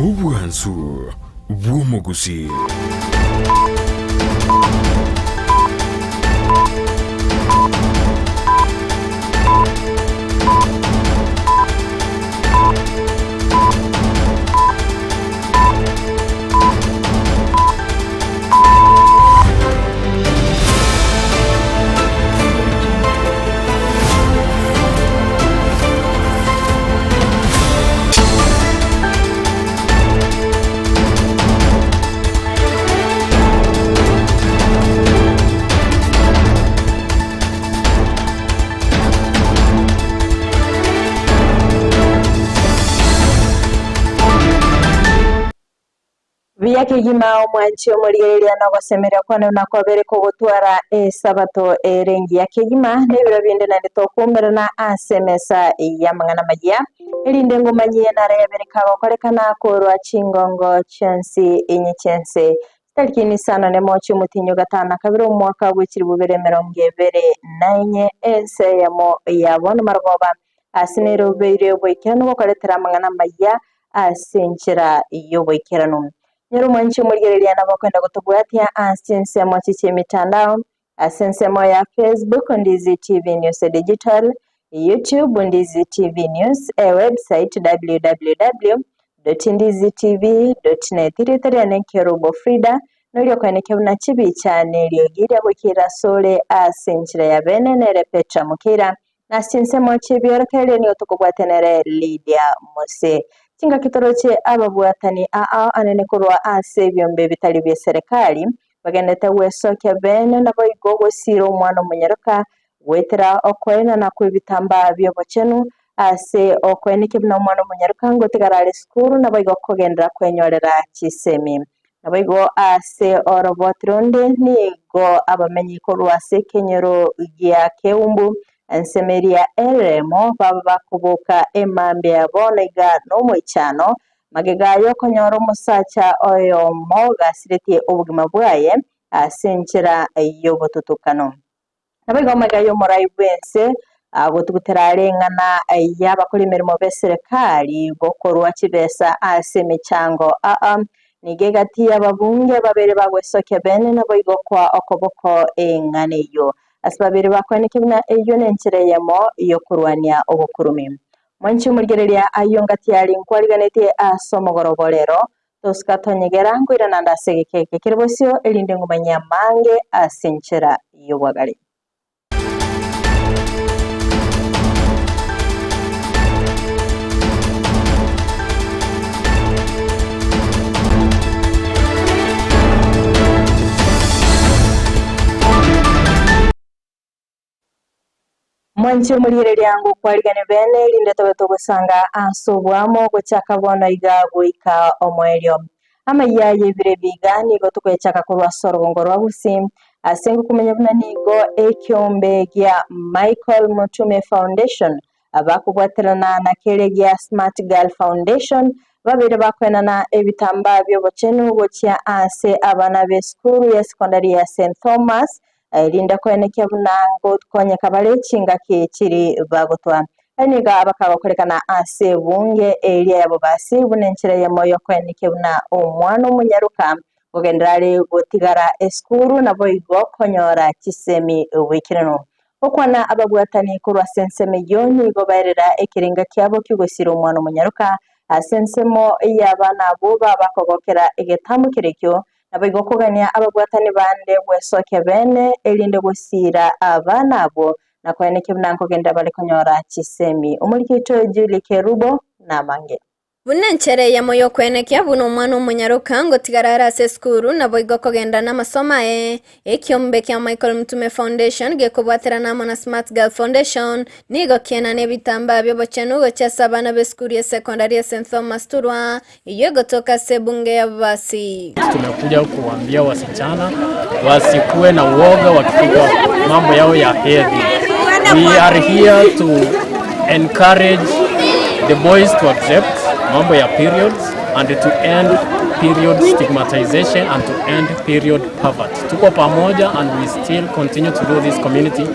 Obwansu bw'omogusii. Buya kegima omwanchi omorigereria na ogosemeria kwane buna kwabere kogotwara esabato ere engiya kegima, na ebiro binde naende tokoumerana ase emesa y'amang'ana amayia, erinde ngomanyie nare yabere kagokorekana korwa chingongo chionsi inye chi'ense. Chitariki Nisano nemo chi'omotienyi o gatano na kabere omwaka bwe chilifu bibere emerongo ebere na enye, ense eyemo ya bono marogoba Ase nere obeire oboikeranu gokoretera amang'ana amaya ase enchera y'oboikeranu. Nyora omwanchi omorigereria nabo okwenda gotobwatia ase chinsemo echi chi'emitandao, ase ensemo ya Facebook, Ndizi TV News Digital, YouTube, Ndizi TV News, ewebsite www.ndizitv.net. Erieta riane Nkerubo Frida, noria okoenekia buna chibicha neriogi ria goikera asore ase enchera ya bene nere Petra Mukeira. Na ase chinsemo chi'ebiorokererio nigo tokobwatia nere Lydia Mose. Chingaki toroche ababwatani aa anene korwa ase ebiombe bitari bi'eserekari bagendete gwesokia bene naboigo gosiira omwana omonyaroka goetera okoenana kw'ebitambaa bi'obochenu ase okoenekia buna omwana omonyaroka ngotigara are esukuru naboigo kogenderera kwenyorera chisemi. Naboigo ase oroboti ronde nigo abamenyi korwa ase ekenyoro gia Keumbu, ensemo eria eremo, baba bakoboka emambia bono iga nomoichano, magega y'okonyora omosacha oyomo gasiretie obogima bwaye ase enchera y'obotutukano. Naboigo amaiga y'omorai bw'ense agotugutera are eng'ana y'abakora emeremo b'eserekari gokorwa chibesa ase emechango aa. Nigo egati y'ababunge babere bagwesokia bene naboigo koa okoboko eng'ana eyio. Ase babere bakoenekia buna eyio nenchera eyemo y'okorwania obokurumi. Mwanche omorigereria ayio ngati aria nkwariganetie ase omogoroba o rero, Tosika tonyegera nkoirana ande ase egeka eke kere bosio, erinde ngomanyie amange ase enchera y'obwagare. Mwanche omorigereria ngokwarigania bene, erinde tobe togosanga ase oboamo gochaka bono iga goika omoerio. Amayia y'ebiro ebi iga nigo tokoyachaka korwa ase orogongo rwa Gusii, ase ngokomanya buna nigo ekeombe gia Michael Mutume Foundation bakobwaterana na keria gia Smart Girl Foundation babeire bakoenana ebitambaa bi'obochenu gochia ase abana b'esukuru ya sekondari ya St Thomas Erinde koenekia buna ngokonyeka bare chingaki chiri bagotwa. Aya nigo abakagokorekana ase ebunge eria y'abobasi buna enchera eyemo y'okoenekia buna omwana omonyaroka ngogenderera are gotigara esukuru naboigo konyora chisemi boikeranu. Gokwana ababwatani korwa ase ensemo eyio nigo baerera ekerenga kiabo ki'ogosira omwana omonyaroka ase ensemo y'abana abwo babakogokera egetambo kerekio Naboigo kogania ababwatani bande gwesokia bene, erinde gosiira abana abwo, na koenekia buna nkogenda bare konyora chisemi. Omoriki oito Julie Kerubo namange. Buna enchera eyemo y'okoenekia buna omwana omonyaroka ngotigara are ase esukuru, naboigo kogenda namasomo aye. Ekiombe kia Michael Mtume Foundation gekobwaterana amo na Smart Girl Foundation nigo kienana ebitambaa bi'obochenu gochia ase abana b'esukuru ya sekondari ya St Thomas Turwa Eyio egotoka ase ebunge y'ababasi. Tumekuja kuambia wasichana wasikuwe na uoga wakifika mambo yao ya hedhi. We are here to encourage the boys to accept mambo ya periods. and to end period stigmatization and to end period poverty. Tuko pamoja and we still continue to do this community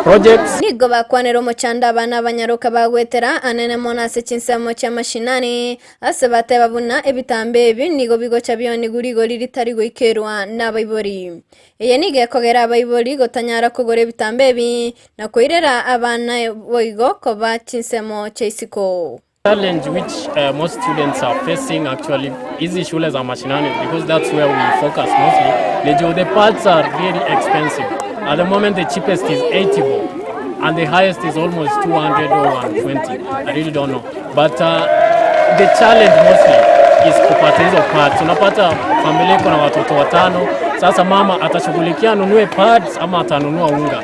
projects. Nigo bakwanera omochando abana abanyaroka bagwetera anene mono ase chinsemo chi'amashinani, ase bateba buna ebitambe ebi nigo bigocha bionigwe rigori ritari goikerwa nabaibori. Eye nigo ekogera abaibori gotanyara kogora ebitambe ebi, na koirera abana boigo koba chinsemo chia isiko. Challenge which most students are facing actually hizi shule za mashinani because that's where we focus mostly ni juu the pads are really expensive at the moment the cheapest is 80 bob and the highest is almost 200 or 120 I really don't know but the challenge mostly is kupata hizo pads unapata familia iko na watoto watano sasa mama atashughulikia anunue pads ama atanunua unga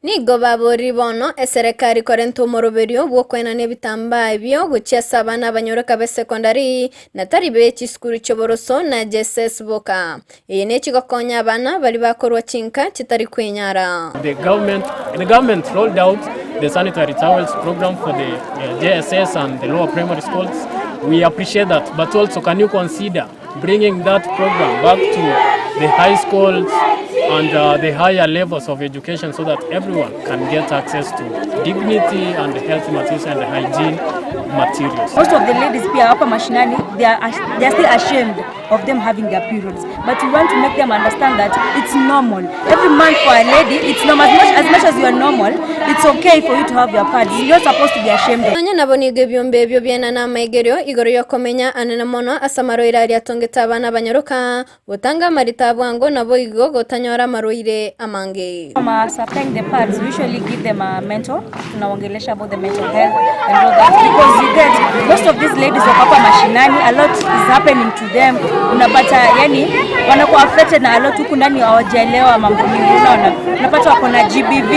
Nigo baborire bono eserekari korenta omoroberio bw'okoenana ebitambaa ebio gochia ase abana abanyoroka b'esekondari na tari be chisukuru chi'oboroso na JSS boka. Eye nechigokonya abana baria bakorwa chinka chitari kwenyara. The government, the government rolled out the sanitary towels program for the JSS and the lower primary schools. We appreciate that, but also can you consider bringing that program back to the high schools and the higher levels of education so that everyone can get access to dignity and health materials and hygiene materials. Most of the ladies pia hapa mashinani they are still ashamed of them having their periods, but we want to make them understand that it's normal. Every month for a lady, it's normal. As much as you are normal, it's okay for you to have your pads. You're not supposed to be ashamed of. Nonya nabo nigo ebiombe ebio biaenana amaigerio igoro y'okomenya anene mono ase amarwaire aria atongete abana abanyaroka, gotanga amarita a bwango naboigo gotanyora amarwaire amange. From supplying the pads, we usually give them a mental, tunaongelesha about the mental health and all that, because you get most of these ladies wako hapa mashinani, a lot is happening to them. Unapata yani wanakuwa affected na a lot huku ndani hawajaelewa mambo mingi, unaona. Unapata wako na GBV,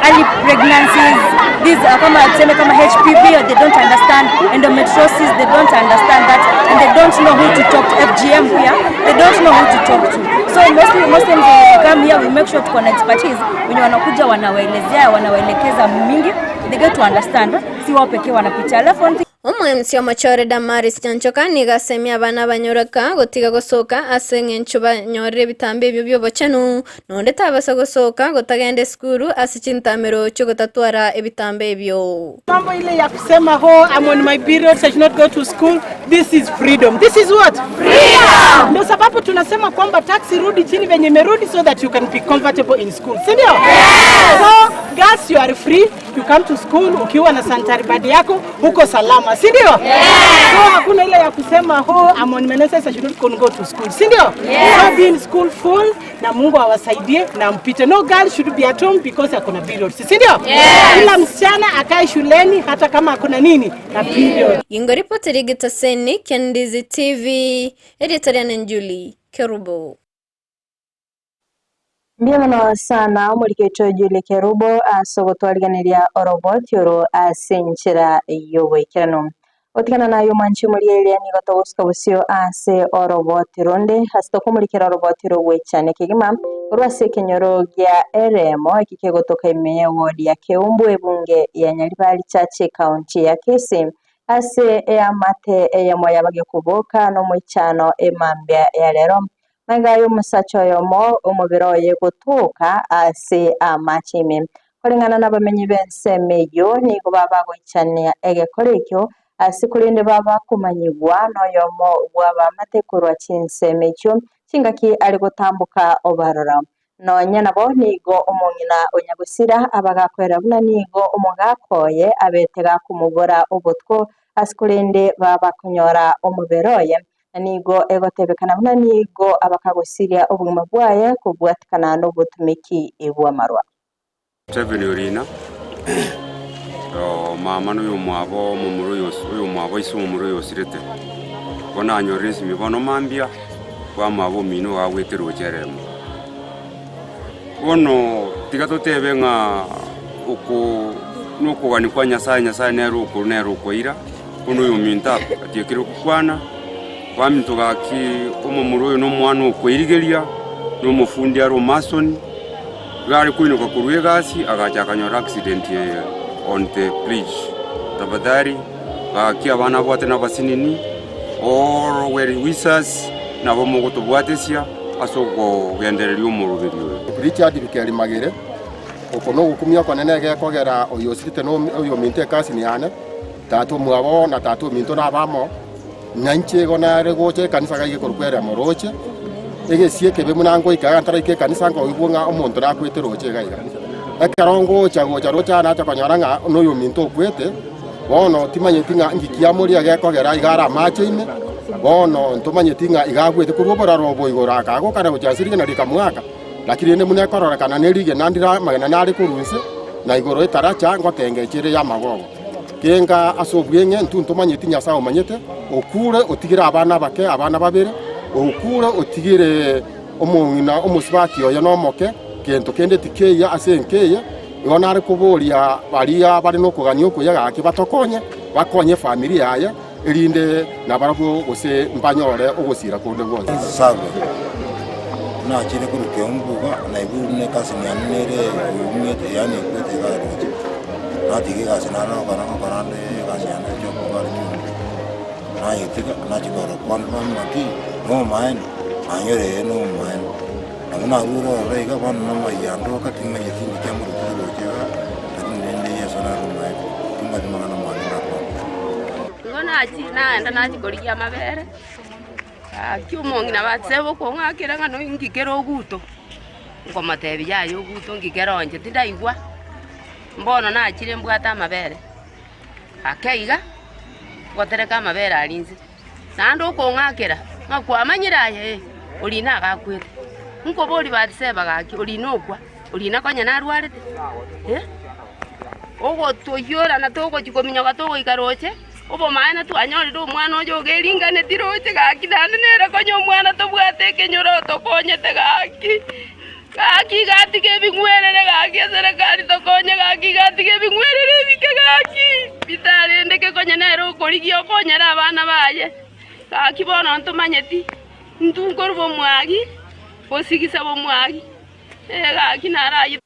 early pregnancies, these kama tuseme kama HPV, they don't understand endometriosis, they don't understand that, and they don't know who to talk to. FGM pia, they don't know who to talk to. So most times when we come here, we make sure tuko na expertise wenye wanakuja wanawaelezea, wanawaelekeza mingi, they get to understand, si wao pekee wanapitia. Alafu one thing Omwemsi omochore Damaris Nyanchoka nigo asemia abana abanyoreka gotiga gosoka ase eng'encho banyorire ebitambo ebio biobochenu nonde tabasa gosoka gotagenda esukuru ase chintamero chiogotatwara ebitambo ebio. Mambo ile ya kusema ho, I'm on my periods, I should not go to school. This is freedom. This is what? Freedom! Ndio sababu tunasema kwamba tax irudi chini venye imerudi so that you can be comfortable in school. Si ndio? Yes! So, girls, you are free. You come to school ukiwa na sanitary pad yako, uko salama. Si ndio? Yes! So hakuna ile ya kusema ho, I'm on menses, I should not go to school. Si ndio? Yes! So be in school full na Mungu awasaidie na mpite. No girl should be at home because akona periods. Si ndio? Yes! Kila msichana akae shuleni hata kama akona nini na period. Ingo ripoti rigitaseni Kendizi TV, editorial Njuli Kerubo. Mbuya mono sana omoriketo Julie Kerubo ase ogotwariganeria oroboti oro ase enchera y'oboikeranu. Otigana naye omwanchi omorieria nigo togosuka bosio ase oroboti ronde ase tokomorikera oroboti rogwechane kegima korwa ase ekenyoro gia eremo eki kegotoka ime ya ward ya Keumbu ebunge ya Nyaribari Church county ya Kisii ase eamate eyemo yabagekuboka n'omoichano emambia ya rero maiga y'omosacha oyomo omobere oye gotoka ase amache ime koreng'ana n'abamenyi b'ensemo eywo nigo babagoichania egekoro ekio ase korende babakomanyigwa n'oyomo bw'abamate korwa chinsemo echio chingaki ari gotamboka obarora nonya nabo nigo omong'ina onyagosira abagakorera buna nigo omogaka oye abete gakomobora obotwo ase korende babakonyora omobere oye na nigo egotebekana buna nigo abakagosiria obogima bwaye kobwatikana n'obotumiki bw'amarwa. Stephen Orina mama n'oyo mwabo omomura oyo oyo mwabo ise omomura oyo osirete bono anyorire esimi bono mambia bwamwabo omino gagwete roche eremo bono tiga totebe ng'a oko nokogani kwa Nyasaye Nyasaye nere okoro nere okoira bono oyo ominto atiekire gokwana baminto gaki omomura oyo na omwana okoirigeria na omofundi are omasoni iga are koinoka korwa egasi agacha akanyora accident on the bridge tafadhali Gaki abana abwate nabasinini, all well wishers nabo mogotobwatesia ase okogendereria omoroberi oyo. Richard Bikeri Magere, Oko nogokumia okonene egekogera oyosirete noyominto ekasini yane, tata omwabo na tata ominto nabamo, na inche igo nare gocha ekanisa iga ekorokwa eremo roche, egesie ekebe buna ngoika iga ntaraika ekanisa nkoigwa ng'a omonto nakwete roche iga iga. Ekero ngocha gocha roche aa nacha konyora ng'a noyominto okwete, bono timanyeti ng'a inki kiamoria gekogera iga are amache ime, bono ntomanyeti ng'a iga agwete korwa oboraro obo igoro akagokana gochia ase rigena rikamoaka. Naki rende buna ekororekana ne rigena ndire amagena nare korwa inse, na igoro etaracha ngotengecha ere y'amagogo. Kenga ase obweng'e intwe ntomanyeti Nyasae omanyete, okure otigire abana abake abana babere, okure otigire omong'ina omosubati oye nomoke, gento kende tikeiyo ase enka eye. Igo nare koboria baria bare nokogania okuya gaki batokonye, bakonye efamiri yaye, erinde nabarabwo gose mbanyore ogosiira konde gwonsi. Sabe, nachire korwa Keumbu iga, naigure buna ekasini yane nere eumete yaani ekwete iga roche. Natiga egasi nare gokora ngokora nde egasi yane choko iga aria Keumbu. Nayetiga, nachia korora kwana bambe ng'aki, nomomaene, nanyora ee nomomaene. Nabo narure ororo iga bono namayiandoka timanyeti inki kiamorutire gocha iga, lakini rende Yeso nare omomaene, timbwati mang'ana mange nakwana. Igo nachia naenda nachia korigia amabere, gaki omong'ina batseba okong'akera ng'a noi nki kere oguto, nkomotebia yaya oguto nki kere onche tindaigwa, mbono nachire mbwate amabere, ake iga, ngotereka amabere aria inse. Naende okong'akera, ng'a kwamanyire aye, ee, orina agakwete. Nkoboria Batiseba gaki, orina okwa, orina konya narwarete? Eh? Ogotoiyorana togochia kominyoka togoika roche, obomaene twanyorire omwana oyo iga eringaneti roche gaki naende nere konya omwana tobwate ekenyoro otokonyete gaki. Gaki iga atiga ebing'werere gaki eserekari tokonye gaki iga atiga ebing'werere ebike gaki bitarendeke konya nere okorigia okonyera abana baye gaki bono ntomanyeti intwe nkorwa bomwagi gosigisa bomwagi ee gaki naro ayio.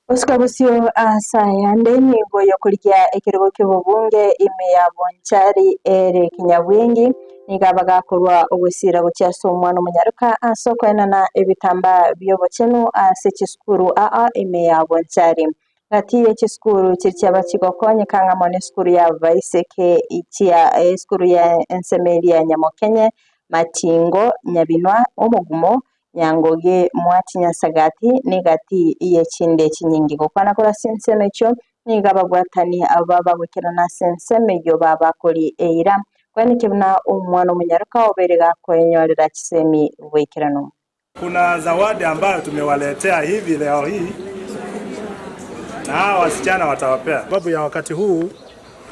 Gosuka bosio ase ayande nigo yokorigia ekerogo ki'obobunge ime ya Bonchari ere Kinyabwingi, nigo abagakorwa ogwesiira gochia ase omwana omonyaroka ase okoenana ebitambaa bi'obochenu ase chisukuru aa ime ya Bonchari. Gati ye chisukuru chiria chiaba chigokonyeka ng'amo nesukuru ya abaiseke chia esukuru ya ensemo eria ya Nyamokenye, Matingo, Nyabinwa, Omogumo, Nyangoge mwati Nyasagati negati ye chinde chinyingi. Gokwana korwa ase ensemo echio, nigo ababwatani aba bagoikerana ase ensemo eyio babakori eira. Kweneke buna omwana omonyaroka obeire gakoenyorera chisemi boikeranu. Kuna zawadi ambayo tumewaletea hivi leo hii na hawa wasichana watawapea. Sababu ya wakati huu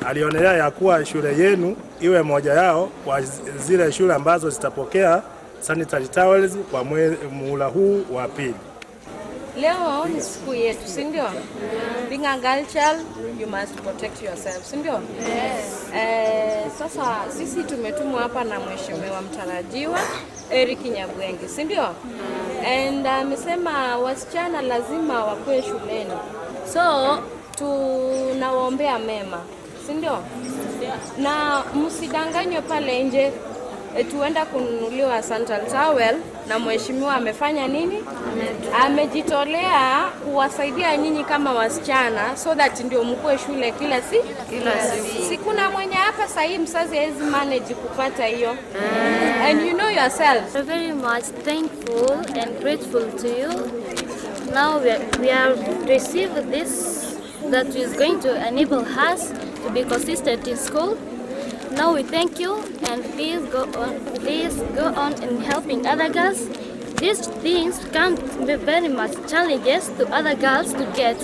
alionelea ya kuwa shule yenu iwe moja yao kwa zile shule ambazo zitapokea sanitary towels kwa muhula huu wa pili. Leo ni siku yetu, si ndio? Being a girl child, you must protect yourself, si ndio? Yes. Eh, sasa sisi tumetumwa hapa na mheshimiwa mtarajiwa Eric Nyabwengi, si ndio? And amesema wasichana lazima wakuwe shuleni, so tunawaombea mema, si ndio? Na msidanganywe pale nje tuenda kununuliwa sanitary towel na mheshimiwa amefanya nini? Amejitolea kuwasaidia nyinyi kama wasichana so that ndio mkue shule kila si kila siku. Si kuna mwenye hapa sahii mzazi hawezi manage kupata hiyo. And you know yourself. We're very much thankful and grateful to you. Now we have received this that is going to enable us to be consistent in school. Now we thank you and please go on in helping other girls. These things can be very much challenges to other girls to get.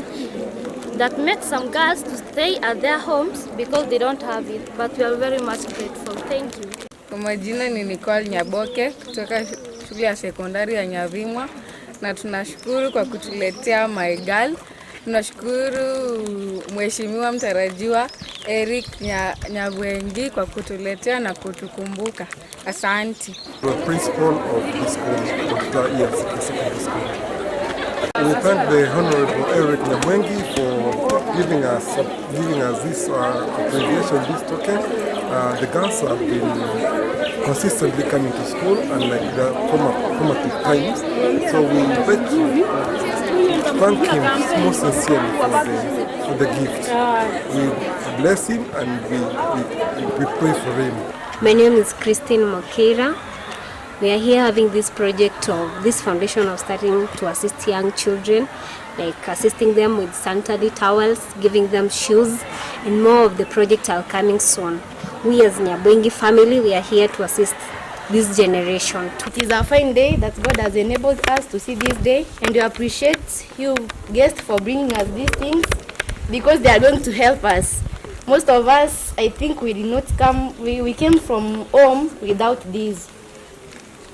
That makes some girls to stay at their homes because they don't have it. But we are very much grateful. Thank you. Kwa majina ni Nicole Nyaboke kutoka shule ya sekondari ya Nyavimwa, na tunashukuru kwa kutuletea My Girl. Tunashukuru Mheshimiwa mtarajiwa Eric Nyabwengi kwa kutuletea na kutukumbuka. Asante. The principal of the school, Dr. Ian Secondary School. We thank the Honorable Eric Nyabwengi for giving us giving us this appreciation, this token. The girls have been consistently coming to school unlike the former formative times. So we like to thank him most sincerely for the for the gift. We bless him and we, we, we pray for him. My name is Christine Mokira. We are here having this project of this foundation of starting to assist young children, like assisting them with sanitary towels, giving them shoes, and more of the project are coming soon. We as Nyabwengi family, we are here to assist this generation. It is a fine day that God has enabled us to see this day, and we appreciate you guests for bringing us these things because they are going to help us. Most of us, I think we did not come, we, we came from home without these.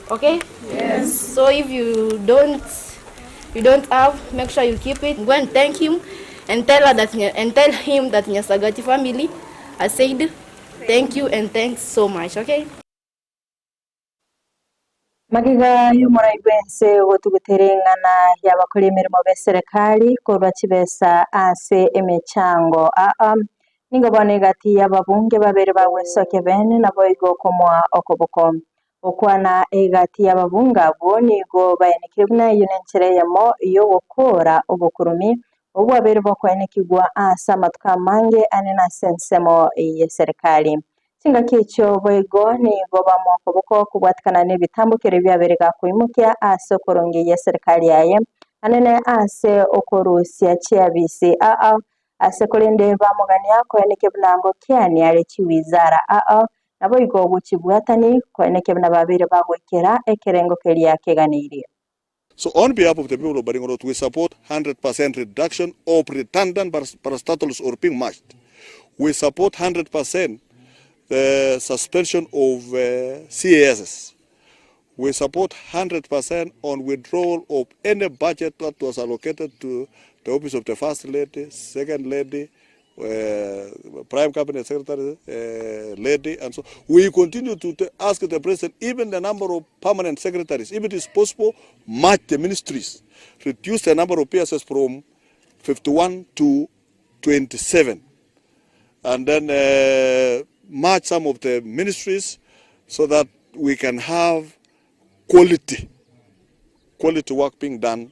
Okay? Yes. So if you don't, you don't have, make sure you keep it. Go and thank him and tell her that and tell him that Nyasagati family has said thank you and thanks so much. Okay? Magega y'omorai bw'ense ogotugutera eng'ana y'abakora emeremo b'eserekari korwa chibesa ase emechango aa nigo bono egati y'ababunge babere bagwesokia bene naboigo okomoa okoboko. Okwana egati y'ababunge abwo nigo baenekire buna eyio nenchera eyemo yogokora obokurumi obwabere bokoenekigwa ase amatuko amange anene ase ensemo y'eserekari. Chingaki echio boigo nigo bamoa okoboko kobwatikana na ebitambokero biabere gakoimokia ase okorongeria eserikari yaye anene ase okorusia chiabisi aa ase korende bamogania koenekia buna ngokiani are chiwizara aa naboigo ogochibwatani koenekia buna babere bagoikera ekerengo keria keganeirie. So on behalf of the people of Baringo North, we support 100% reduction of redundant parastatals or being matched. We support 100% the suspension of CASs. We support 100% on withdrawal of any budget that was allocated to the office of the First Lady, Second Lady, Prime Cabinet Secretary, Lady, and so we continue to ask the President, even the number of permanent secretaries, if it is possible, match the ministries, reduce the number of PSS from 51 to 27, and then match some of the ministries so that we can have quality quality work being done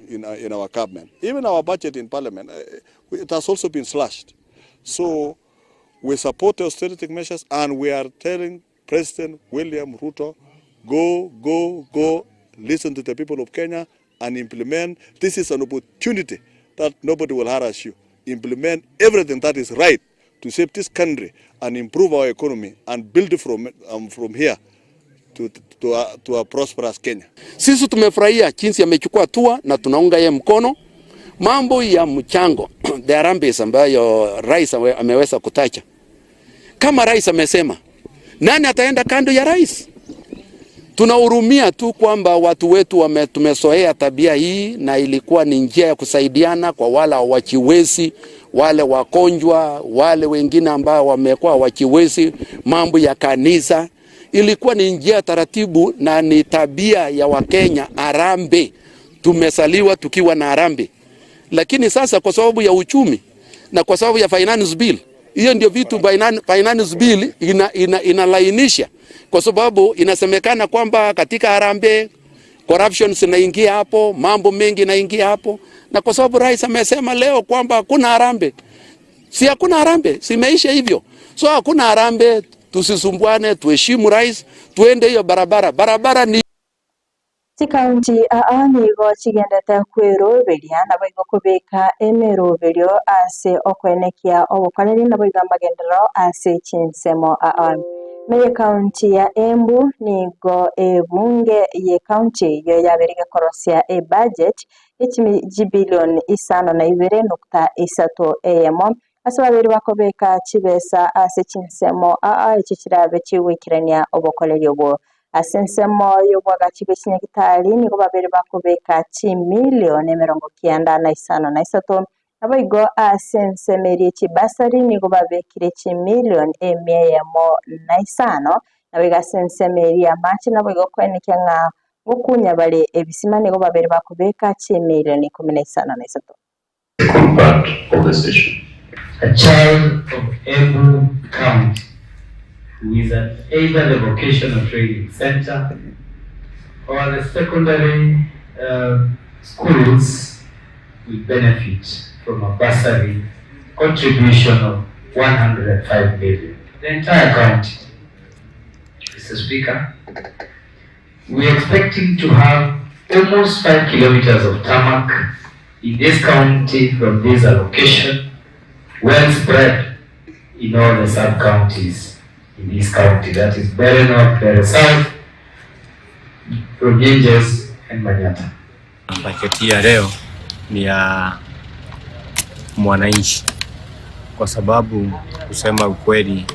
in, in our government. Even our budget in parliament, it has also been slashed. So we support the austerity measures and we are telling President William Ruto, go, go, go, listen to the people of Kenya and implement. This is an opportunity that nobody will harass you. Implement everything that is right to save this country and improve our economy and build it from, from here to, to, a, to a prosperous Kenya. Sisi tumefurahia jinsi amechukua hatua na tunaunga ye mkono. Mambo ya mchango the harambees ambayo rais ameweza kutaja, kama rais amesema, nani ataenda kando ya rais? Tunahurumia tu kwamba watu wetu wame, tumezoea tabia hii, na ilikuwa ni njia ya kusaidiana kwa wale hawajiwezi, wale wagonjwa, wale wengine ambao wamekuwa hawajiwezi, mambo ya kanisa ilikuwa ni njia taratibu na ni tabia ya Wakenya harambee. Tumesaliwa tukiwa na harambee, lakini sasa kwa sababu ya uchumi na kwa sababu ya finance bill, hiyo ndio vitu finance bill ina, ina, inalainisha, kwa sababu inasemekana kwamba katika harambee corruption zinaingia hapo, mambo mengi inaingia hapo, na kwa sababu rais amesema leo kwamba hakuna harambee, si hakuna harambee, simeisha hivyo. So hakuna harambee, tusisumbuane, tuheshimu rais, tuende hiyo barabara. Barabara ni Chikaunti aa nigo chigendete kweroberia naboigo kobeka emeroberio ase okoenekia obokoreri naboigo amagenderero ase chinsemo aa. Meye kaunti ya Embu nigo ebunge ye kaunti eyo yabere gekorosia ebudget echimi isano na ibere nukta isato eyemo ase babere bakobeka chibesa ase chinsemo aa echi chirabe chigwikerania obokoreri obwo. Ase ensemo y'obwagachi bwa chinyagitari nigo babere bakobeka chimilioni emirongo kianda na isano na isato naboigo ase ensemo eria chibasari nigo babekire chimilioni emia eyemo na isano naboigo ase ensemo eria amache naboigo koenekia ng'a gokunya bare ebisima nigo babere bakobeka chimilioni ikomi na isano na isato. Second part of the session. A child of Embu County who is at either the vocational training center or the secondary schools will benefit from a bursary contribution of 105 million. The entire county. Mr. Speaker, we are expecting to have almost 5 kilometers of tarmac in this county from this allocation, well spread in all the sub-counties in this county, that is Mbeere North, Mbeere South, Runyenjes and Manyatta. Bajeti ya leo ni ya mwananchi, kwa sababu kusema ukweli,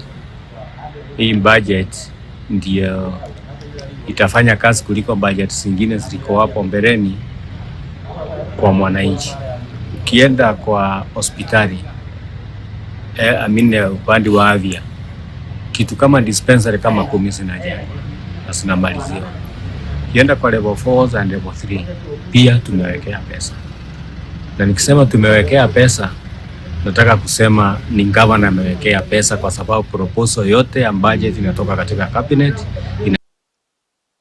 hii budget ndio itafanya kazi kuliko budget zingine ziliko hapo mbeleni kwa mwananchi. Ukienda kwa hospitali I mean, upande wa afya, kitu kama dispensary kama 10 zinajengwa na zinamaliziwa. Ukienda kwa level 4 and level 3 pia tumewekea pesa, na nikisema tumewekea pesa nataka kusema ni gavana amewekea pesa, kwa sababu proposal yote ya budget inatoka katika cabinet ina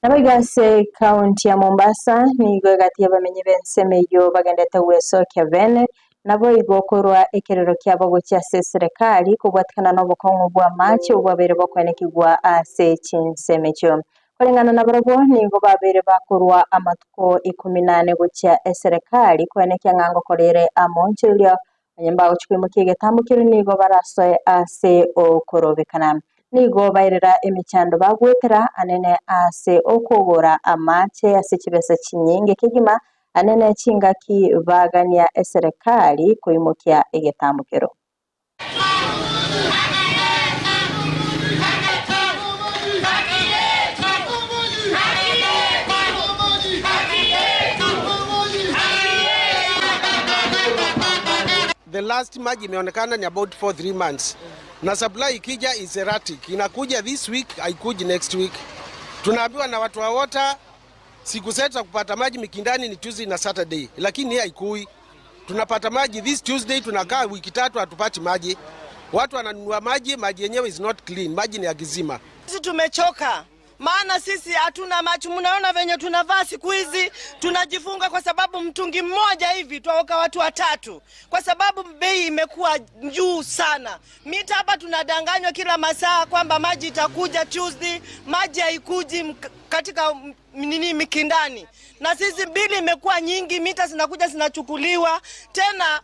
Naboigo ase county ya Mombasa nigo egati abamenyi b'ensemo eywo bagendete gwesokia bene naboigo korwa ekerero kiabo gochia ase serikali kobwatikana na obokong'u bwa amache obwabere bokwenekigwa ase chinsemo echio. Koreng'ana na barabwo nigo babere bakorwa amatuko 14 gochia eserikali kwenekia ng'a ngokorere amonchereria onye mbagochi koimokia egetambo keria nigo barasoe ase okorobekana. Nigo bairera emichando bagwetera anene ase okogora amache ase chibesa chinyinge kegima anene chingaki bagania eserikali koimokia egetambo kero. The last maji imeonekana ni about 4 3 months, na supply ikija is erratic, inakuja this week haikuji next week. Tunaambiwa na watu wa water siku zetu za kupata maji Mikindani ni Tuesday na Saturday, lakini hii haikui. Tunapata maji this Tuesday, tunakaa wiki tatu hatupati maji. Watu wananunua maji, maji yenyewe is not clean, maji ni ya kizima. Sisi tumechoka, maana sisi hatuna maji. Mnaona venye tunavaa siku hizi, tunajifunga kwa sababu mtungi mmoja hivi twaoka watu watatu, kwa sababu bei imekuwa juu sana. Mita hapa tunadanganywa kila masaa kwamba maji itakuja Tuesday, maji haikuji katika nini Mikindani, na sisi bili imekuwa nyingi, mita zinakuja zinachukuliwa tena.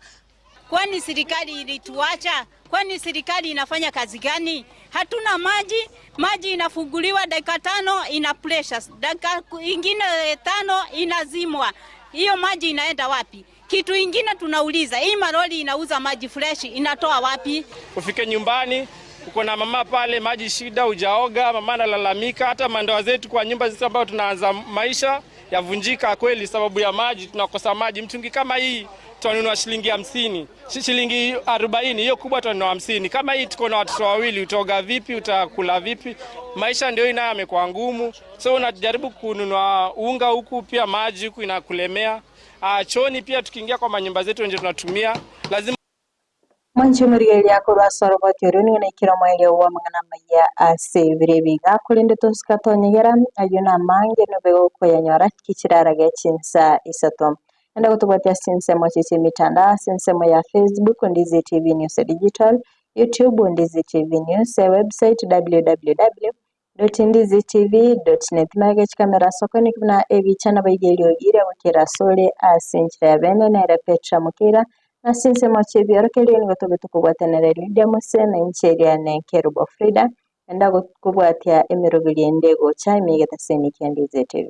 Kwani serikali ilituacha? Kwani serikali inafanya kazi gani? Hatuna maji, maji inafunguliwa dakika 5 ina pressure, dakika ingine 5 inazimwa. Hiyo maji inaenda wapi? Kitu ingine tunauliza, hii maroli inauza maji fresh inatoa wapi? Ufike nyumbani uko na mama pale, maji shida, hujaoga, mama analalamika. Hata mandoa zetu kwa nyumba zetu ambayo tunaanza maisha yavunjika kweli sababu ya maji, tunakosa maji. Mtungi kama hii tunanunua shilingi 50, shilingi 40, hiyo kubwa tunanunua 50. Kama hii tuko na watoto wawili, utaoga vipi? Utakula vipi? Maisha ndio inayo yamekuwa ngumu. So unajaribu kununua unga huku, pia maji huku inakulemea. Chooni pia tukiingia kwa manyumba zetu nje tunatumia lazima Mwanchi omorigereria korwa ase oroboti orio nigo naikire omoerio bwa amang'ana amaya ase ebiro ebiga korende tosika tonyegera aywo na amange nobe gokoyanyora kichirarage chinsa isato. Enda gotobwatia ase ensemo chiche emitandao ase ensemo ya Facebook Ndizi TV News Digital, YouTube Ndizi TV News, website www.ndizitv.net. Mage chikamera sokoni buna ebicha nabaigerio ire gokera sore ase enchera ya bene nere Petra Mukira ase ensemo chi'ebiorokererio nigo tobe tokobwatanera Lydia Mose na encheria ne Kerubo Frida enda kobwatia emeroberio ende egocha ime egetaseni kia Ndizi TV.